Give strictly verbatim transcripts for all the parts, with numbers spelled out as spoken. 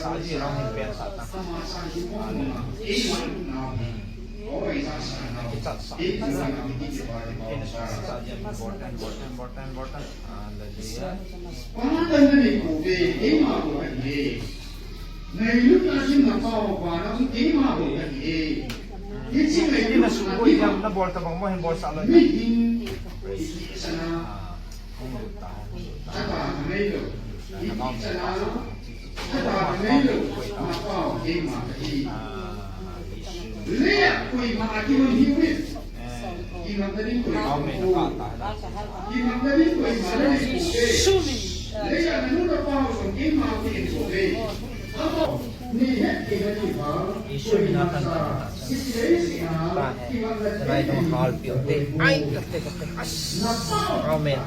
Aji lang hin pen sa ta. Kichat sa. Important, important, important, important. Hallelujah. Iti na suboi jam na bol ta bang mo hin bol sa lo. Praise. Ah, hung lut ta, hung lut ta. Amen.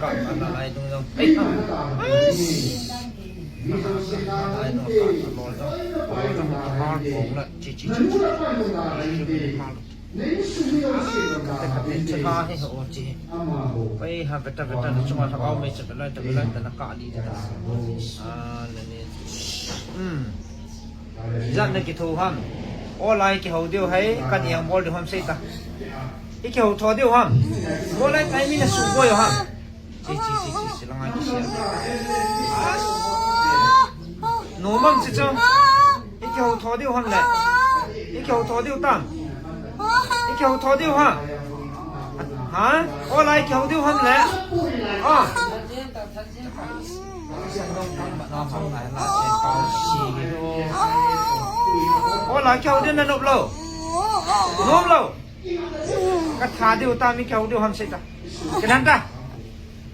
Pai ha beta beta na chunga thak au mei chat lai ta lai ta na ka li ta. Ah, na ni. Hmm. Ijat na kitho ham. Olai kihou diu hai, kan iang bol diu ham sei ta. I kihou tho diu ham. Olai kai mi na suboi ham. Chi, chi, chi, chi, chi, langa ki sia. Nom am chi chu. I kihou tho diu ham le. I kihou tho diu tam. I kihou tho diu ha. Ha? Olai kihou diu ham le. Ah. Olai kihou diu na nop lou. Nom lou. Ka tha diu tam, i kihou diu ham sei ta. Kinan ta.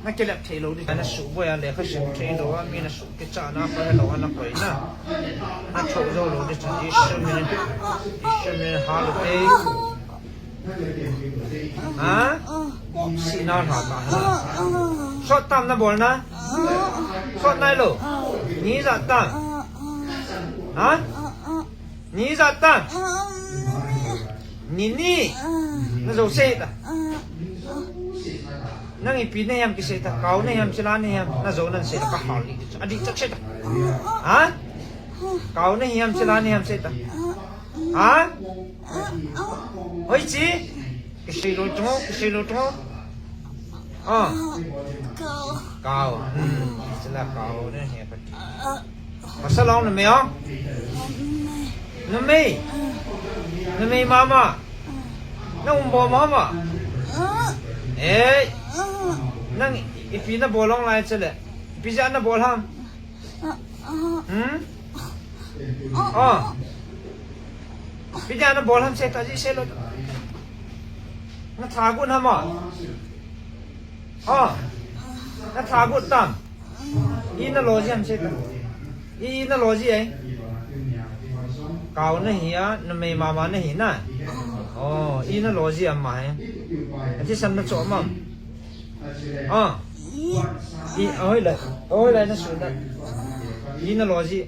Na kilep thei lou di. Na suboi a lekha sim thei lou a, mi na su kicha na pa lou a na koi na. Na chou jou lou di chu Jesu min. Jesu min ha lou te. Ha? Si na ha ta ha. Sot tam na bol na. Sot nai lou. Ni ijat tam. Ha? Ni ijat tam. Ni ni. Na jou sei ta. Nang ipi na hiam kisei ta, kau na hiam, chila na hiam, na jou nan sei ta, ka hal ni. Adi chak sei ta. Ha? Kau na hiam, chila na hiam sei ta. Ha? Hoi chi? Kisei lou tung, kisei lou tung. Ah. Kau. Kau. Hmm. Chila kau na hiam. Masa long numei ong? Numei. Numei mama. Na um bol mama. Eh. Nang ipi na bol ong lai chele. Ipi ja na bol ham. Hmm? Oh. Ipi ja na bol ham sei ta ji sei lou. Na tha gun ham ah. Oh. Na tha gun tam. I na lou ji ham sei ta. I na lou ji ai. Kau na hi a, numei mama na hi na. Oh, i na lou ji am ma hai. Ati san na cho mam. Ah. I, ahoi lai. Ahoi lai na su na. I na lou ji.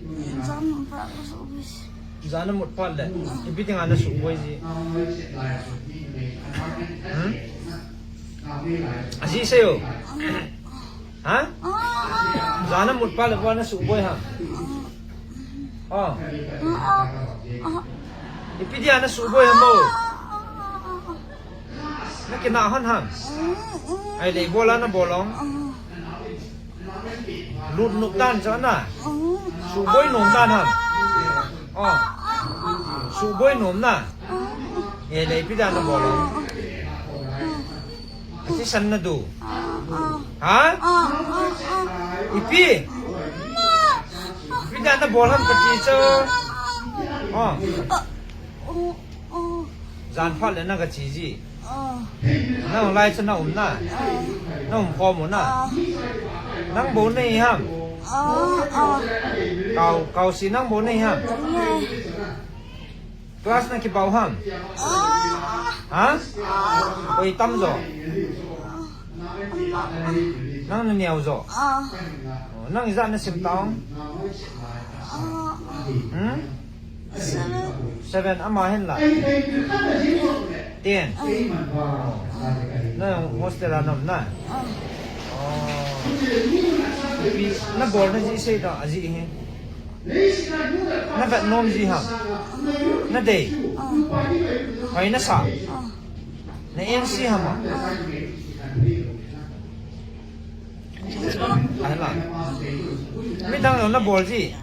Jan mut phat le. Ipi dinga na suboi ji. Hmm? Aji sei o. Ha? Jan mut phat le pa na suboi ha. Oh. Ipi dinga na suboi ha mo. Na kina hon ham. Ai le bol a na bol ong. Lut nup dan cha na. Suboi nom dan ham. Oh. Suboi nom na. E le ipi dan na bol ong. Ati san na du. Ha? Ipi. Ipi dan na bol ham kati cha. Oh. Jan phat le na ka chi ji. Nang lai cha na um na. Na um khom u na. Nang bou nei ham. Kau, kau si nang bou nei ham. Class na kibau ham. Ha? Oi tam jo. Nang na neo jo. Oh, nang ijat na sim ta ong. Hmm? Seven. Seven, ama hin la. Ten. Oh. Na hostel a na um na. Oh. Ipi na bol na ji sei ta, aji hi. Na vet nom ji ham? Na dei? Hoi na sa? Na en si ham? Ahi la. Midang lo na bol ji.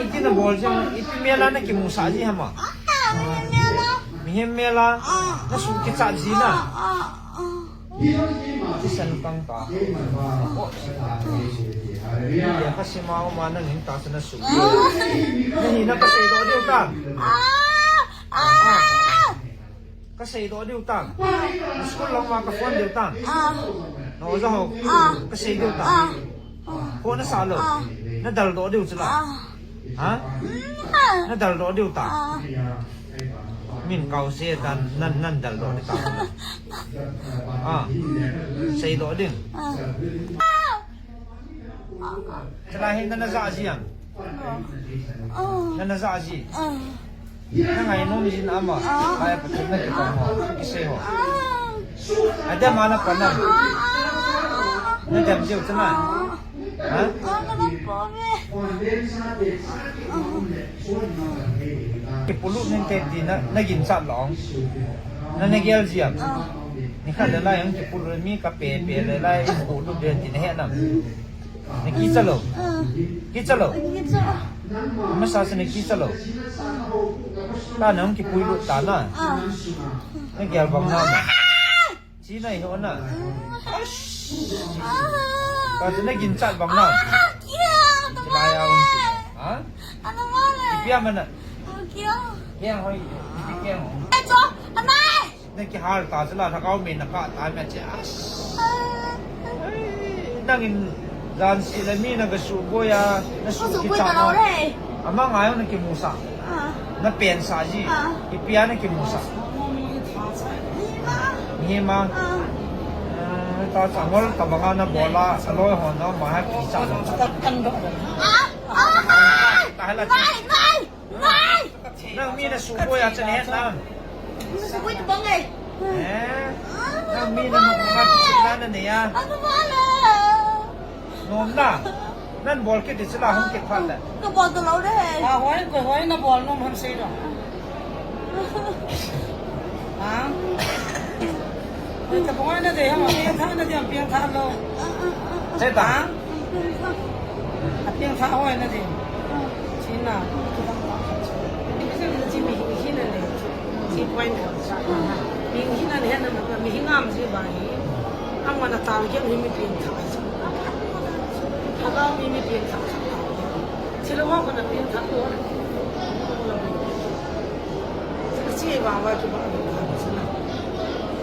Iti na bol ji, iti mela na kimusah ji ham? Mihem mela. Na su kichat ji na. Thisan pang ta. Oh, ya ka sima o ma na ning ta sa na su. Na hi na ka sei doh diu ta. Ka sei doh diu ta. School lang ma ka phone diu ta. Na oja ho. Ka sei diu ta. Ko na sa lo. Na dal doh diu chu la. Ha? Na dal doh diu ta. Min kau se dan nan, nan dal doh diu ta. Ah. Sei doh ding. Chu la hin na na ja ji am? Na na ja ji. Na ngai nom jin ama. Ai pa thum na ki pa mo. Ki sei ho. Adem ana pa na. Na dem diu chu na. Ha? Kipulut nin te ti na, na ginchat long. Na na gel ji am? Ni khat le lai hung kipulut mi ka pe pe le lai pulut den ti na he nam. Na kicha lo. Kicha lo. Masa se na kicha lo. Ta na hung kipulut ta na. Na gel bang na. Chi nai ho na. Ka chu na ginchat bang na. Chi lai a. Ha? Ipi a mana. Kiang hoi. Ipi kiang hoi. Na kihal ta chu la, thakau me na ka ta me che. Nangin jan si le mi na ka su boya, na su ki cha. Ama ngai na kimusa. Na pen sa ji. Ipi a na kimusa. Ni ma. Eh, ta cha ngol ta banga na bola, aloi ho na ma ha ki cha. Ta hala. Nang mi na su boya cha ne na. Eh? Nang mi na ma ka chi na na ne ya. Nom na. Nan bol kit di chu la hung kit phat le. Ka bol ta lo de. A hoi, ko hoi na bol nom ham sei lo. Ha? Hoi ta bol na de, ha, piang tha na de, piang tha lo. Sei ta. Ha? A piang tha hoi na de. Chi na. Chi mi hi na le. Chi point khat sa. Mi hi na le na ma mi hi ngam ji ba hi. Ama na tal ge mi mi piang tha. Hala mi mi piang tha. Chi lo wa ko na piang tha ko. Chi ba wa ki ba.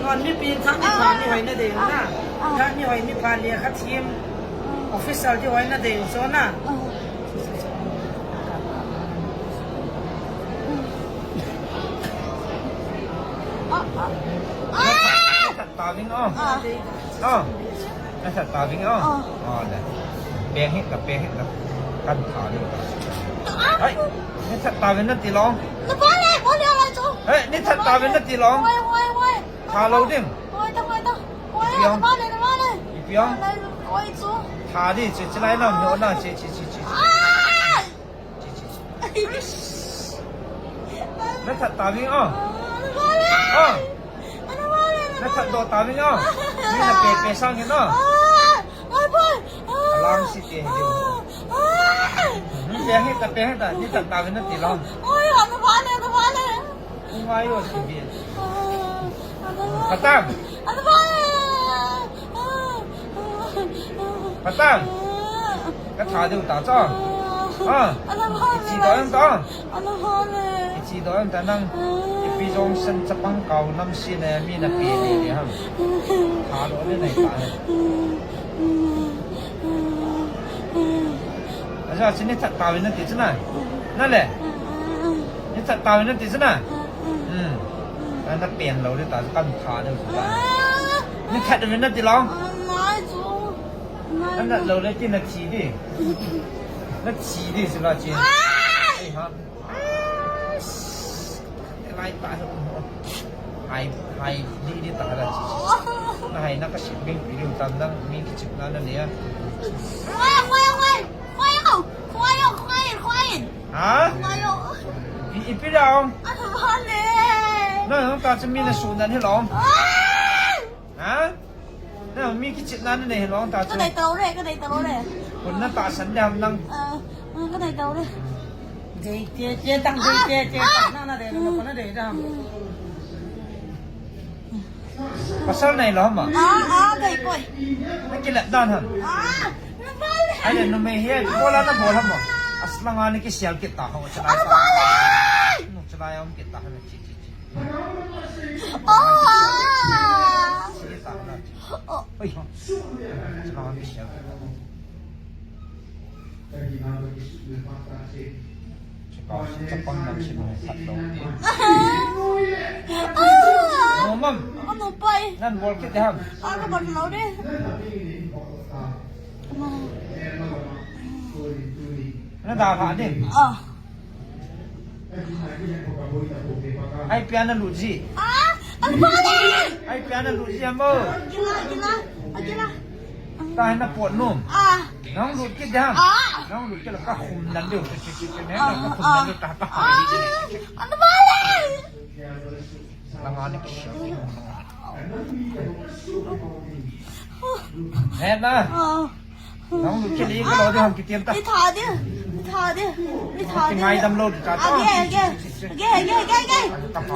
Non mi piang tha mi pha mi hoi na de na. Tha mi hoi mi pha le kha thim. Official di hoi na de so na. Tha ta ving o. O. Na tha ta ving o. O le. Peng hi ka, peng hi ka. Kan tha ving ka. Ai. Ni tha ta ving na ti long. Na ba le, ba le la chu. Hei, ni tha ta ving na ti long. Wai, wai, wai. Tha lo ding. Wai ta, wai ta. Wai, na ba le, na ba le. Ipi ong? Wai chu. Tha di, chi, chi lai na, mi o na, chi, chi, chi, chi. Ai. Na that ta ving o. O. Na that doh ta ving o. Ni na pe pe sang in o. Alang si te hi. Ni pe hi ta, pe hi ta, ni that ta ving na ti lo. Oi, ana vale, ana vale. Ung ai o si bi. Khatam. Ana vale. Khatam. Ka tha deu ta cha. Ha. Ana vale. Chi doh ta. Ana vale. Chi doh ta nang. Ipi jong san chapang kau nam si ne mi na pe ni ni ham. Tha doh ni nai ta. Aja, chi ni that ta vin na ti chu na. Na le. Ni that ta vin na ti chu na. Hmm. Na, na pen lo le ta kan tha deu ta. Ni that vin na ti lo. Na lo le ti na thi di. Na thi di si la chi. Ai ha. Lai ta ho. Hai, hai, di, di ta la chi. Na hai na ka si bing pi tam dang mi ki chip na na ne ya. Khoai, khoai, khoai. Khoai, khoai, khoai, khoai. Ha? Ayo. I, ipi dang? Ano ba le? Na, na, ta chu mi na sunan hi lom. Ah! Ha? Na, mi kichit na na nei lom ta chu. Ka dai tau re, ka dai tau re. Kun na ta san dam nang. Ah, ah, ka dai tau re. Dei te, te tang, dei te, te tang. Na, na, dei, na, na, dei dam. Pasal nei lom a? Ah, ah, dei koi. Na kilat dan ham? Ah, na bal. Ai le, numei hi, bola na bol ham a? Aslang ani kisial kit ta ho, chalai ta. Ano bal? No, chalai om kit ta ho, chi, chi, chi. Oh, ah. Chi ta ho na. Oh. Oi, ho. Chalai om kisial kit ta ho. Chapang, chapang lam si nung khat lo. Ano, ma'am? Ano, pai? Nan bol kit ham? Ah, ka bol lo de. Na da ha de. Ah. Ai pian na lut ji. Ah, ano ba le? Ai pian na lut ji mo. Kila, kila. Ah, kila. Ta na pot nom. Ah. Nang lut kit dam. Ah. Nang lut kit la ka khum nan deu. Ka khum nan deu ta ta. Ah. Ano ba le? Langa ni ki. He na. Ah. Nang lut kit le ka lo de ham kitiam ta. Ni tha de. Ni tha de. Ni tha de. Ngai dam lo ta. Age, age. Age, age, age, age.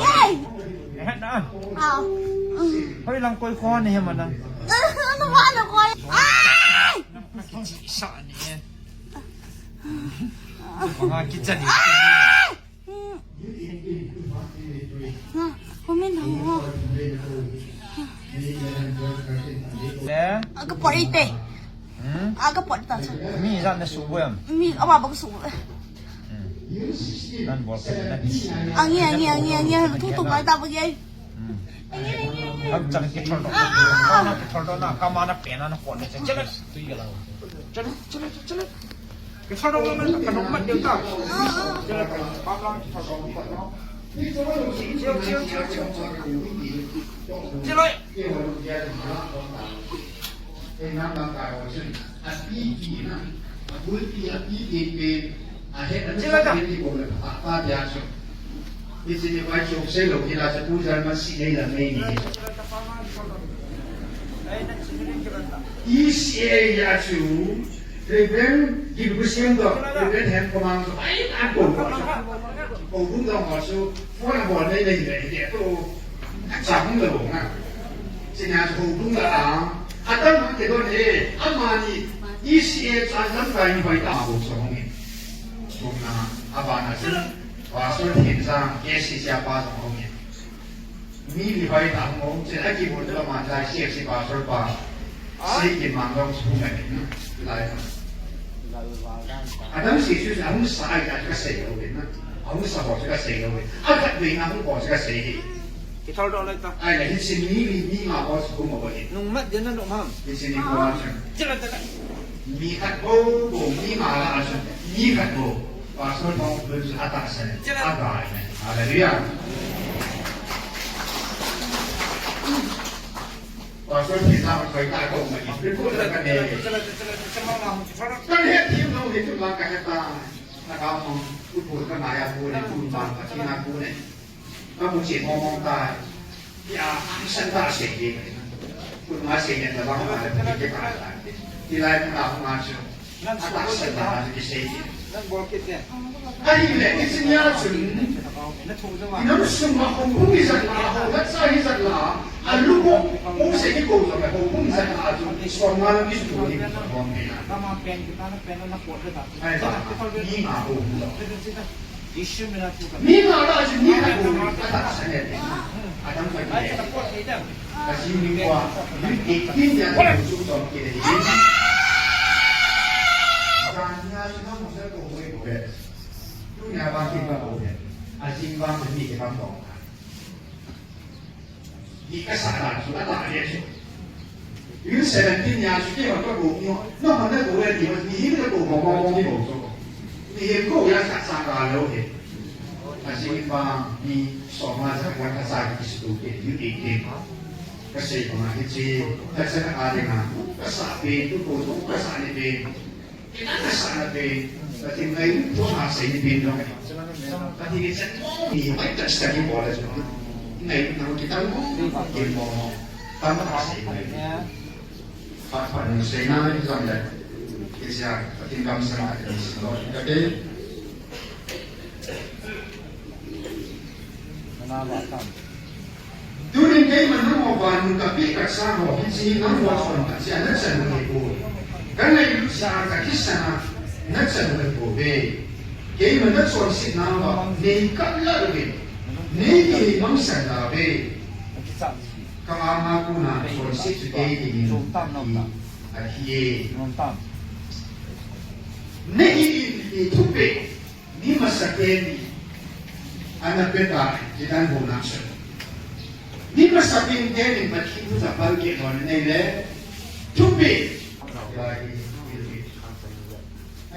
Age. He na. Ah. Hoi lang koi ko ni he ma na. Ano ba ano koi? Ai! Sa ni. Mga kitsa ni. Ai! Hmm. Na, kumin na ho. Le? Aga pori te. Hmm? Aga pori ta sa. Mi jan na subo yam. Mi awa ba subo. Hmm. Nan bol ka na. Angi, angi, angi, angi. Tu tu ba ta ba ye. Hmm. Angi, angi, angi. Kam chan ki thol do. Ah, ah, ah. Kam na ki thol do na. Kam na pe na na pon na. Chala. Chala, chala, chala. Kithadong naman, kanungmat yun ta. Diyan lang, pam lang, kithadong. Chill, chill, chill, chill, chill. Chill, oy. Chill lang ta. Hiche ni vai chom sei lou, hila cha pu jan ma si nei la nei ni. E C A ya chu, Reverend Gilbert Siam to, Reverend Hem Komang to, ai, an ko ko. Ko bung dong ho chu, phone a bol nei nei le, ke to, a chang lou na. Sina chu bung la a, a tan ma ke don he, a ma ni, E C A cha lam kai ni vai ta ho so ni. Ko na, a ba na chu. Pastor Thim Sang, K C C a pa jong hung in. Mi li hoi ta hung hung, chen a kibun ka man lai, C F C pastor pa. Sei kin man jong hung in, lai. Adam si su a hung sa ai ka ka sei lo in. A hung sa ho ka sei lo in. A khat ve na hung ko ka sei hi. Kithol do lai ta. Ai la hi si mi li mi ma ho su mo in. Nung mat den na nung ham. Hi si ni ko a chen. Chila chila. Mi khat bo bo mi ma la a chen. Mi khat bo. Pastor Thang Hlun chu atahsan, agai. Hallelujah. Pastor Thang Hlun koi ta ko ma ni, report la ka ne. Kan he thim lo he tu la ka he ta. Na ka mo, report ka na ya ko ne, tu ba ka ti na ko ne. Ka mu che mong mong tai. Ya, san ta sei de. Kun ma sei ne ta ba ma le ke ka ta. Ti lai ma ma chu. Ata san ta ki sei de. Ahile, i sin ya chun. I nam sung ma hong bung i zat la, hong gat sa i zat la. A lu ko, ko sei ki ko zat la, hong bung i zat la chu. Som ma ki su ni ko ni. Ai ba, ni ma hong. Mi nga la chu mi khat ko, ka ta sa ne. Adam ka ni. Ka si mi kwa, mi eighteen ya ko chu to ke ni. Jan ya chu mo sa ko ko ko. Tu ya ba ki ba ko. A jing ba mi ke ba ko. Ni ka sa la chu la ta ye chu. Yu seventeen ya chu ke ma ka ko no. No ma na ko ya ni ma ni ka ko mo mo mo ni mo so. Ni ye ko ya sa sa la lo he. A jing ba ni so ma sa ka ka sa ki su tu ke yu ke ke. Ka sei ko ma ki chi. Ka sa ka a de ma. Ka sa pe tu ko tu ka sa ni pe. Nasatah in, Pathen ngailutna sei ni pen jong. Pathen in chan mong ni, mai ta study bol a jong. Ngailutna ho kitam mong, kitam mong. Tam ta sei ni. Phat phat in seina jong le. Kisia, Pathen kamsang a, kisia, kate. Tunin keima nangho vannoi kapeh kasa ho, hiche nangho chonphat jeh a nachan u ahipoi. Kangailut jeh a kakisan a nachan u ahipoi ve. Keima nachonsetna uva neikap lheh uvin, neikihei mangsan tauve. Ka ama kona chonset chu kei dingin ahi, ahi e. Nahi in hi thupeh. Mi masapen in ana peh ta, kidan ho na sa. Mi masapen in Pathen thu chapang kit lou nei le. Thupeh.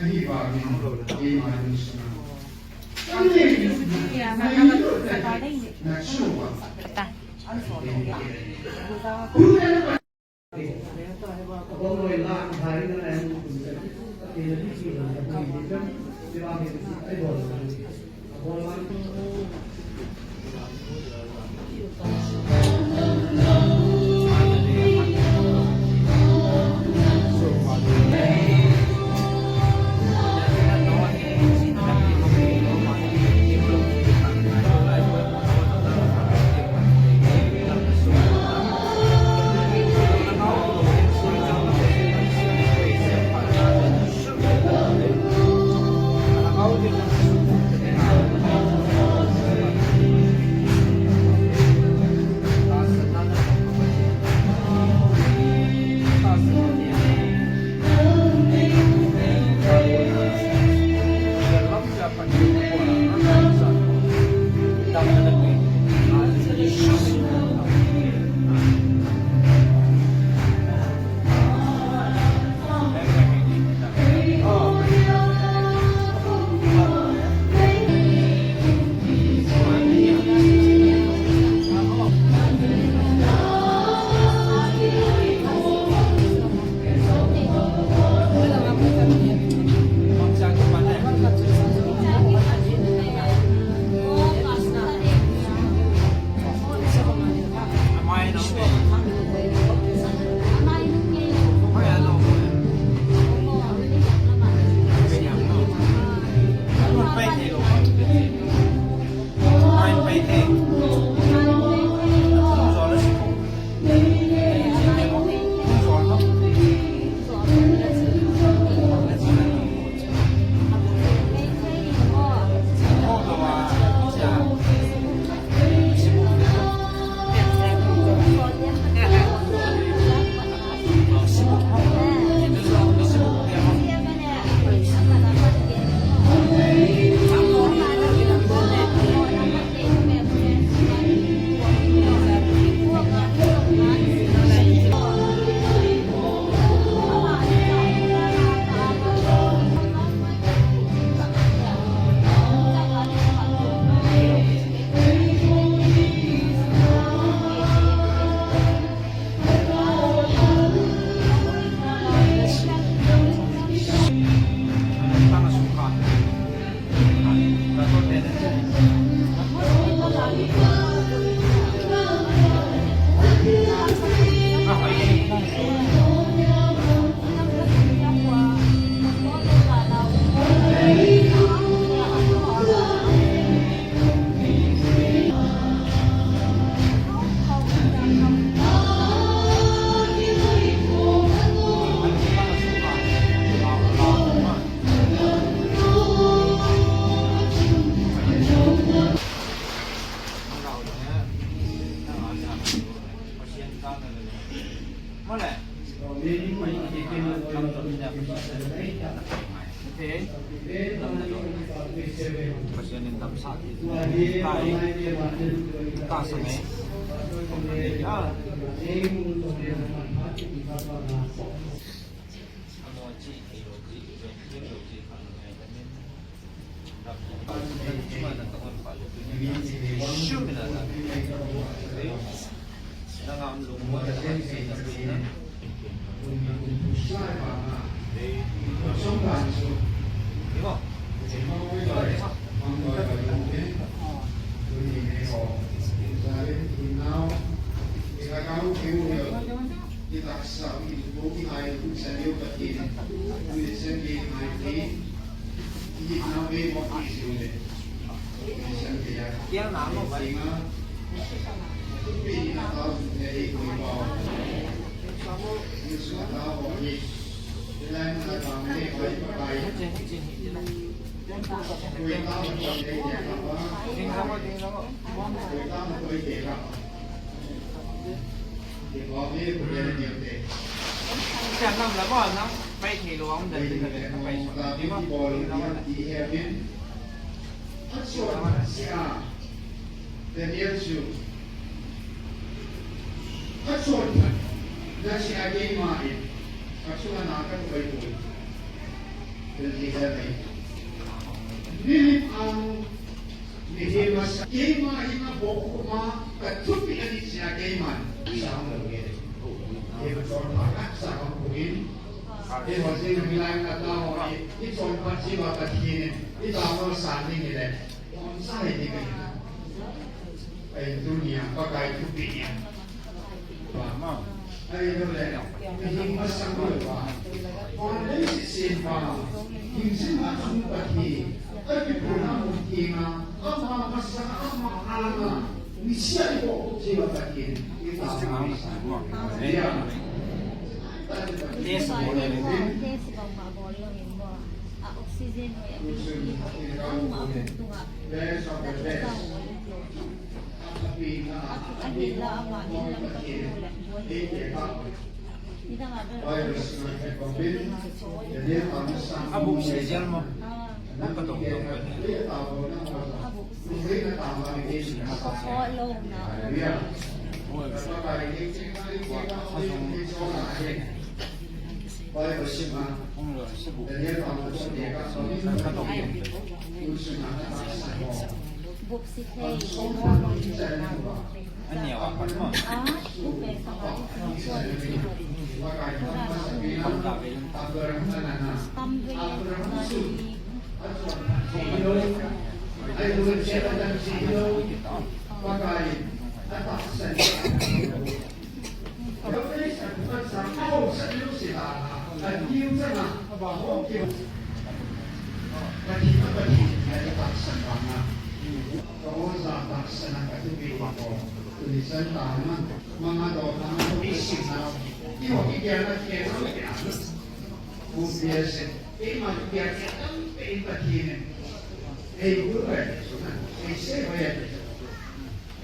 Ahivangin, keima lungsung a. Daniel chu, achon phat, nachia keima in, achunga na kakoipoi. Daniel hi. Nilip ang, mihem masa, keima in abohkhum a, kathupeh ahi jeh a keiman sang lou nge. Mihem achon phat, sang lou nge. Eiho jing hilai a taho hi, ichon phat jeh uva Pathen in, itao san ding hile. Bonsai ding ahi. Ahi tunia, Pakai thupeh ahi. Ahilouleh, mihem masang louva, van leiset sempa, hingjing a chung Pathen, akiphonna mun tenga, ama masanga, ama anga, niseh a iboh jeh uva Pathen, itao masang. Hallelujah. Test bol le. Test bol ma bol lo hin bo. A oxygen ho ya. Ang ma tunga. Ahi la ama in lam ka tu le. Ni da ma da. Abu se jal mo. Abu. Abu. Ei, ma dia ke tam pe in Pathen in. Ei, gu bai, su na. Ei, se bai ya.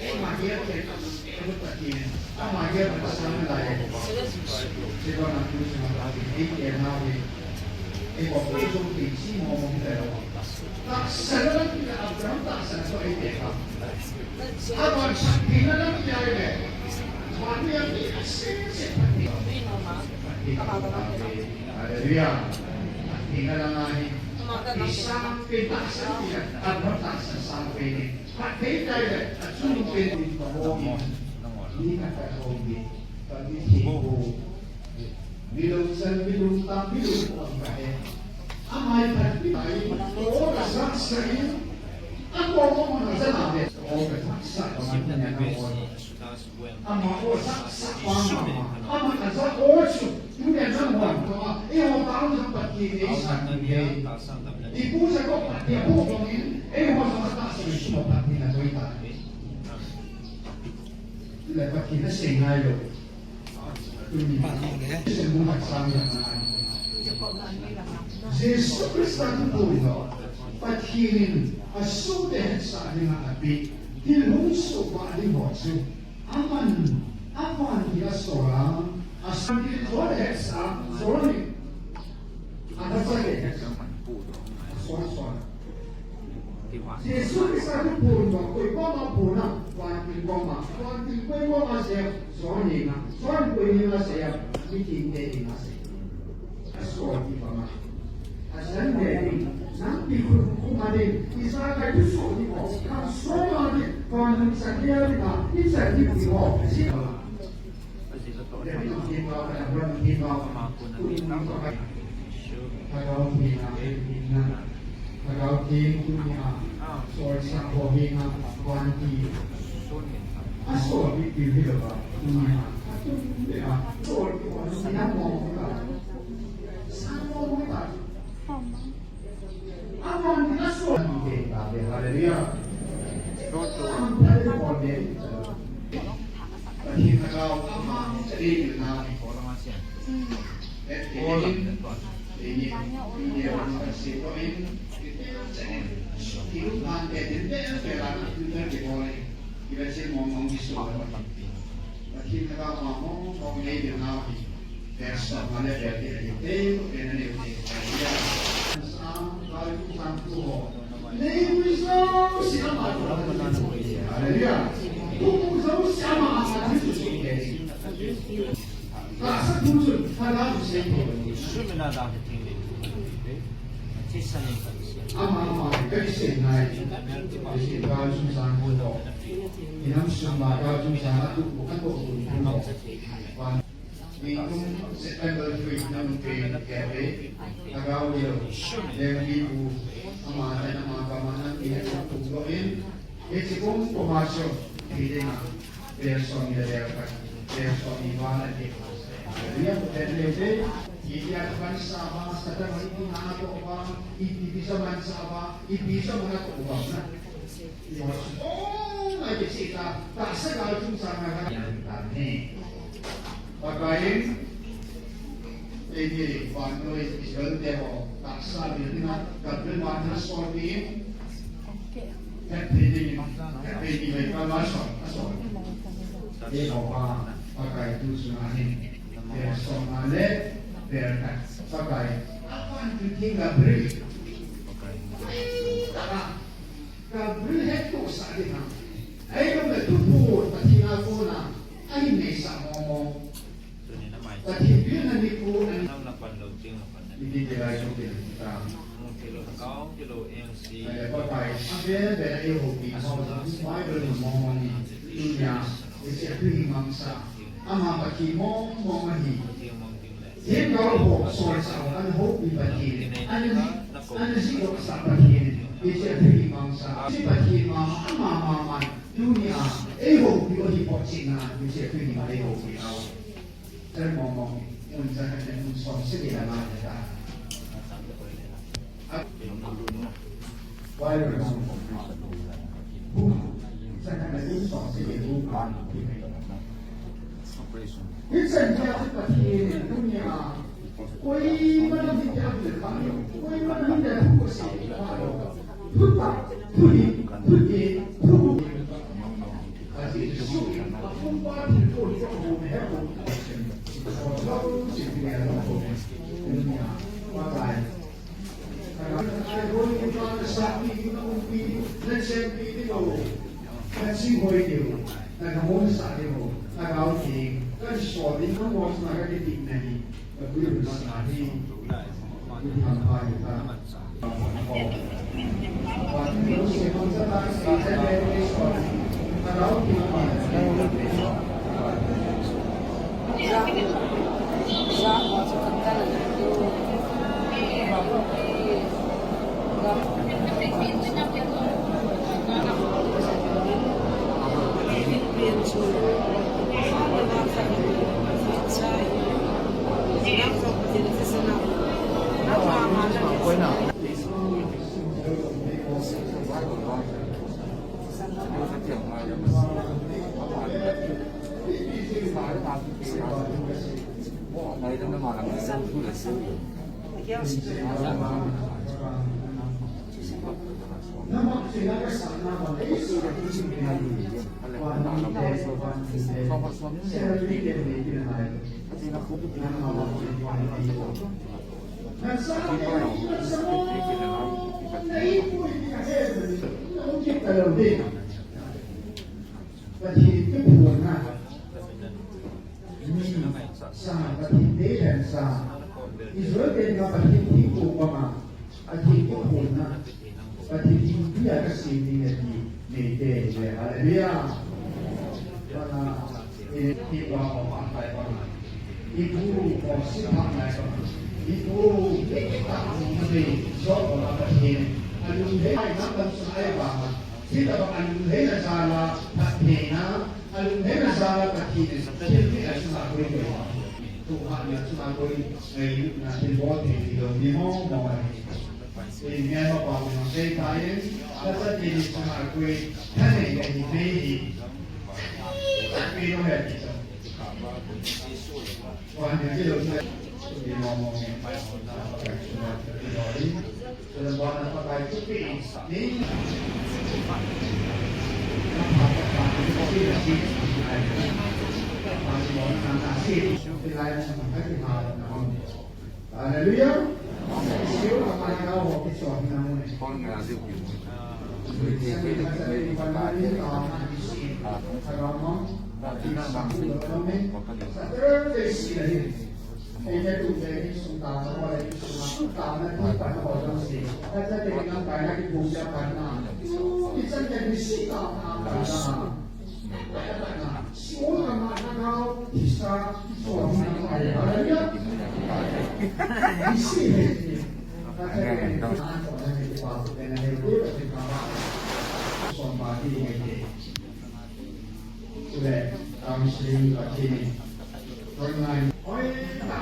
Ei, ma dia ke tam pe in Pathen in. A ma dia pa sa na la ya. Se ba na ku sa na Pathen. Ei, ke na we. Ei, ko pe so pe si mo mo pe lo. Ta sa na ki na Abraham ta sa na ko ei ke ka. A ba sa ki na na ya le. Ma dia ke se se Pathen. Hallelujah. Ina lang ahi. Isang pita sa iya. Ano ta sa sabi ni? Pati tayo. At sumukin din pa mo. Ni na ka ko ni. Pati si ko. Bilog sa bilog ta bilog ang kahe. Amay pati tayo. O, sa sa iyo. Ako mo mo na sa nabi. O, sa sa. Ama o sa sa pa ama. Ama ka sa o su. Tu ne sa mo to. E o ta sa pa ki ne sa ni. Ipu sa ko pa ki pu ko ni. E o sa ta sa su pa ki na ko ita. Le pa ki na se ngai lo. Jesu Christa tu tu lo. Pathen in asohte hetsah dinga ape. Thil hung soh vah ding ho chu. Aman, aman thil asol a. Asohte hetsah, sol ni. Asohte hetsah. Asol, asol. Jesu Christa thu phon bang, koi koma phon a, vantil koma, vantil koi koma se, John henga, John koi henga se a, mi tin te henga se. Aso ti bang a. Asan ne ni, nang ti khu khu ma ni, isa ka tu so ni ko, kan so ma ni, vantil sa ni a ni ka, isa ni ti ko, si. Amen. Lhagao Theng a, eh, ina. Lhagao Theng tunia, sol sang ho henga, vantil. Asol bit pi hi lova, tunia. Atum be a, sol pi ho, ina mo ka. Sang mo ka. Aman asol bit ta be, hallelujah. Am ta be ko be. Pathen Lhagao, ama, sa ri na. Hallelujah. Tahsa thu chun, Lhagao thu sei thei. Ama, ama, ka kisei nai. Ka kisei Lhagao chungchang thu ho. Inam sung ma Lhagao chungchang a tu, a tu, tu, tu. Nikum September three, nam pe, ke pe. Lhagao leo. Leng li bu. Ama, ama, ka ma, nam pe, tu, tu, tu. Hiche kum, kum a chu, thei ding a, vel som ni le vel khat, vel som ni val a ti. Vel khat le te, ti dia kan sa ma, sa ta ma, i ti na to ba, i ti bi sa man sa ba, i bi sa man to ba na. Mo so, na ke si ta, tahsa Lhagao chungchang a ka ya ta ne. Pakaiyin, eini vannoi Israel te ho, tahsa vel dinga, Gabriel vannoi a sol pi in, hetthei dingin, hetthei ding lei ka la sol, a sol. Ei Pakai thu chunga hin, vel som nga le, vel khat, Pakai. Apan tu ti Gabriel. Gabriel hettohsah ding ham. Ahilouleh thuphon Pathen a kona ahin neisah mong mong. Pathen pilna nikho ahi. Iti ti lai chu ti ta. Ahile Pakai, avel vel a eihoupi ho jong Bible mun mong mong in, tunia, hiche a thuhing mangcha. Ama Pathen mong mong ahi. Themgao ho, solchah ho, ana houpi Pathen, ana, ana jihdohsah Pathen, hiche a thuhing mangcha, hiche Pathen mama, ama mama, tunia, eihoupi u ahi poi china, hiche a thuhing eihoupi u. Chan mong mong, mun chan a mun som sagi lama ta. Pathen thuphonna, mi sa, Pathen deidan sa, Israel te dinga Pathen thengtah banga, Pathen thuphonna, Pathen thengpi a kasem ding ati, neite, hallelujah. Banga, eh, ti pa pa pa pa pa. Ibu, oh, si pa pa pa. Ipu, ipi ta, ipi, so, ko la Pathen. Alunglhai na kan sa ai ba. Sita ba alunglhai na jal a, Pathen na, alunglhai na jal a, Pathen. Thil ni a chunga koi koi. Tu ha ni a chunga koi, ai, na thil bol thei ti lo ni mo, mo ai. Ei, nge ma pa mo sei ta in, ta sa ti ni chunga koi, ta nei, nei, nei, nei. Ei, no he ti sa. Hallelujah. Siu amai ka ho ki so na mo ne. Chule, counseling ka chini. Frontline. Oi, ta,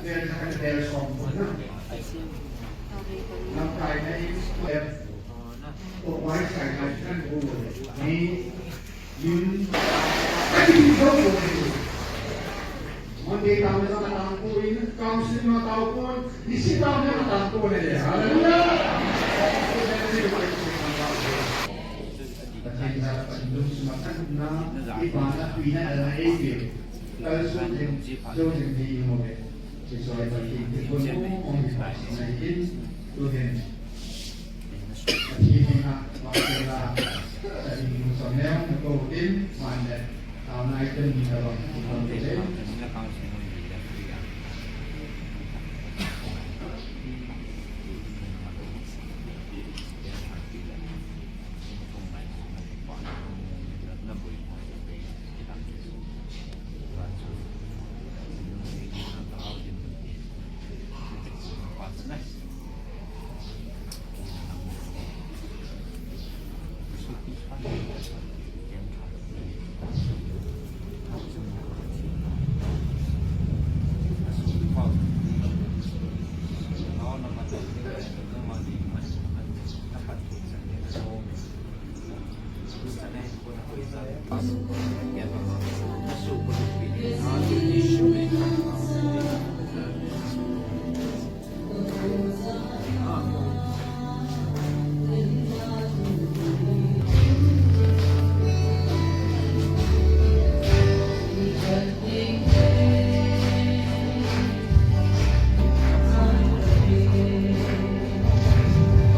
vel khat vel som na. Lamkai na in, vel. Ko wai sai na kan bu. Ni, yun. Monday tao na tao ko in, counseling na tao ko, isi tao na tao ko le. Hallelujah. Pathen jal a Pathen lungset a kan umna, i pa na, pi na, a na ei peh. Kal sung jing, jo jing thei i um uve. Hiche chu Pathen thupha mong mong hi pa sina hi in, tu hin. Pathen hi na, wa ke la, ta ding lungset neo, na ko tin, man le, tao na i ten ni na bang, ki kon te le.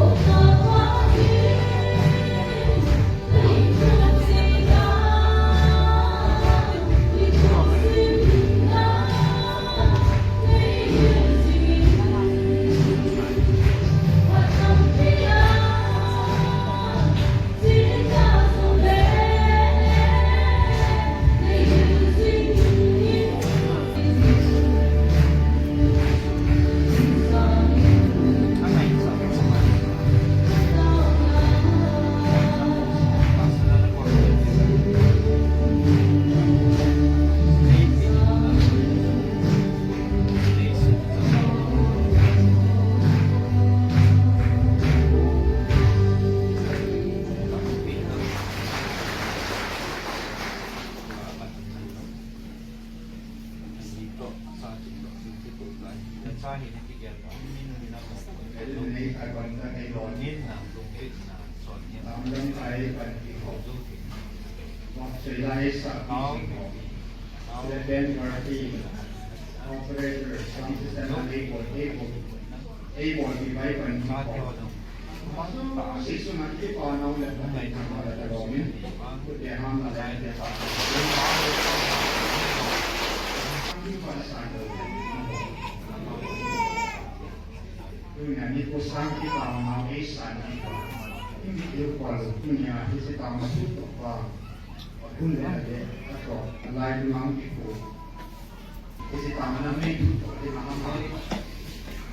Operator, Ei bol ti bai pan ti ko. Jesu na ki pa nau le pa ni na ma le ta lo min. Ku te ham na le te pa. Ki pa na sa lo. Tunia ni ko sang ki pa nau ei sang ki pa. Ni ki ko lo tunia ki se ta ma tu to pa. Kun le le ta ko. Lai tu mang ki ko. Ki se ta ma na me tu to ki ma ma.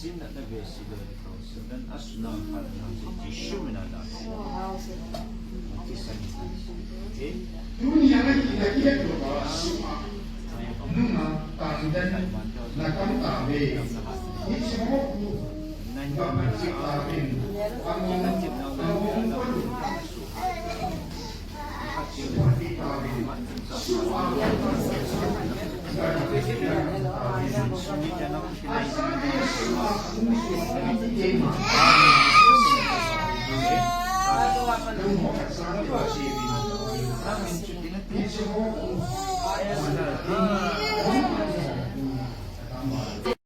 Asin na na ve si lo ni ko, sedan asuna kal na si Jisu mina da. Mati sa ni. Okay? Dunia na kita kita lo ba suma. Nuna tandan na kam ta ve. Ni si mo ku. Ba ma si ta ve. Amo, amo ko.